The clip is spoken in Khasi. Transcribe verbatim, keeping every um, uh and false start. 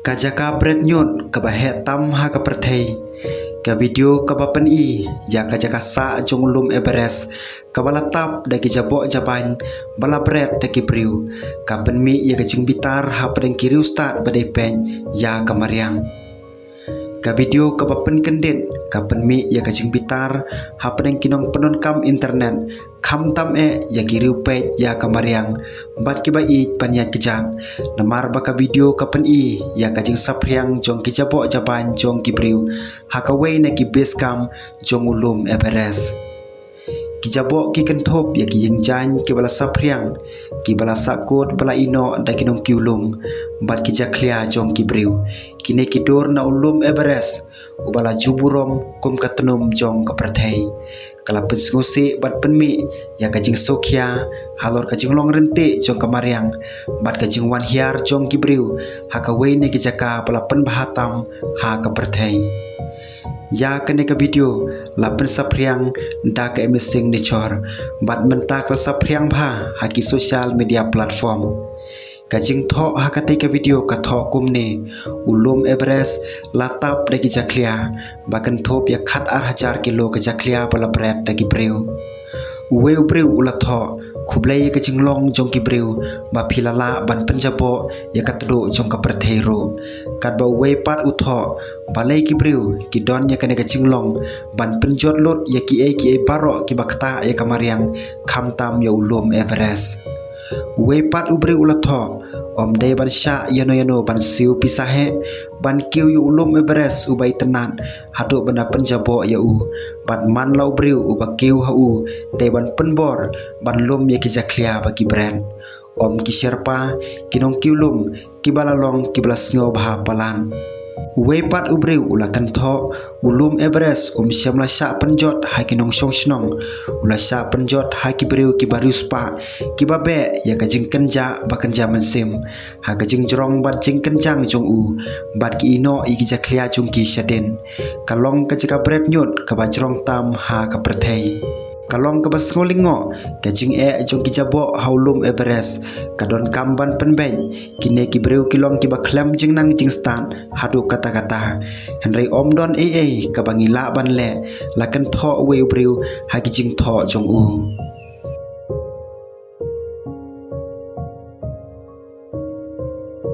Ka jaka bret ñiut kaba heh tam ha ka pyrthei. Ka video kaba pyni ïa ka jaka sah jong u lum Everest, kaba la tap da ki jaboh jabain ba la bret da ki briew, ka pynmih ïa ka jingbitar hapdeng ki riewstad ba dei peit ïa ka mariang. Ka video kaba pynkyndit ka pynmih ïa ka jingbitar hapdeng ki nongpyndonkam internet, khamtam eh ïa ki riewpeit ïa ka mariang bad kiba ïeit ban ïaid kjat. Namar ba ka video ka pyni ïa ka jingsaphriang jong ki jaboh jabain jong ki briew ha kawei na ki base camp jong u lum Everest. Ki jaboh ki kynthup ïa ki ïingjaiñ kiba la saphriang, kiba la sahkut ba la ïehnoh da ki nongkiew lum bad ki jakhlia jong ki briew. Kine ki dur na u lum Everest uba la ju burom kum ka tnum jong ka pyrthei. Ka la pynsngewsih bad pynmih ïa ka jingsngewkhia halor ka jinglong ryntih jong ka mariang bad ka jingwan hiar jong ki briew ha kawei na ki jaka ba la pynbha tam ha ka pyrthei. Ïa kane ka video la pynsaphriang da ka Amazing Nature bad mynta ka la saphriang bha ha ki social media platform. Ka jingthoh ha katei ka video ka thoh kumne: u lum Everest la tap da ki jakhlia ba kynthup ïa khatar hajar kilo ka jakhlia ba la bret da ki briew. Uwei u briew u la thoh: Khublei ïa ka jinglong jong ki briew ba phi la lah ban pynjaboh ïa ka tduh jong ka pyrthei ruh. Katba uwei pat u thoh: Balei ki briew ki don ïa kane ka jinglong ban pynjot lut ïa kiei kiei baroh kiba ktah ïa ka mariang, khamtam ïa u lum Everest. Uwei pat u briew u la thoh: Ym dei ban shah ïano ïano ban siew pisa heh ban kiew ïa u lum Everest uba itynnad haduh ban da pynjaboh ïa u. Bad man la u briew uba kiew ha u dei ban pynbor ban lum ïa ki jakhlia ba ki bret. Ym ki sherpa, ki nongkiew lum kiba la long kiba la sngew bha palat. Uwei pat u briew u la kynthoh: U lum Everest um shym la shah pynjot ha ki nongshong shnong, u la shah pynjot ha ki briew kiba riewspah, kiba beh ïa ka jingkynjah ba kynja mynsiem ha ka jingjrong bad jingkynjang jong u, bad ki ïehnoh ïa ki jakhlia jong ki shadien. Ka long ka jaka bret ñiut kaba jrong tam ha ka pyrthei. Ka long kaba sngewlyngngoh ka jingeh jong ki jaboh ha u lum Everest. Ka donkam ban pynbeit, kine ki briew ki long kiba khlem jingnang jingstad haduh katta katta. Hynrei ym don ei ei kaba ngi lah ban leh, la kynthoh uwei u briew ha ki jingthoh jong u.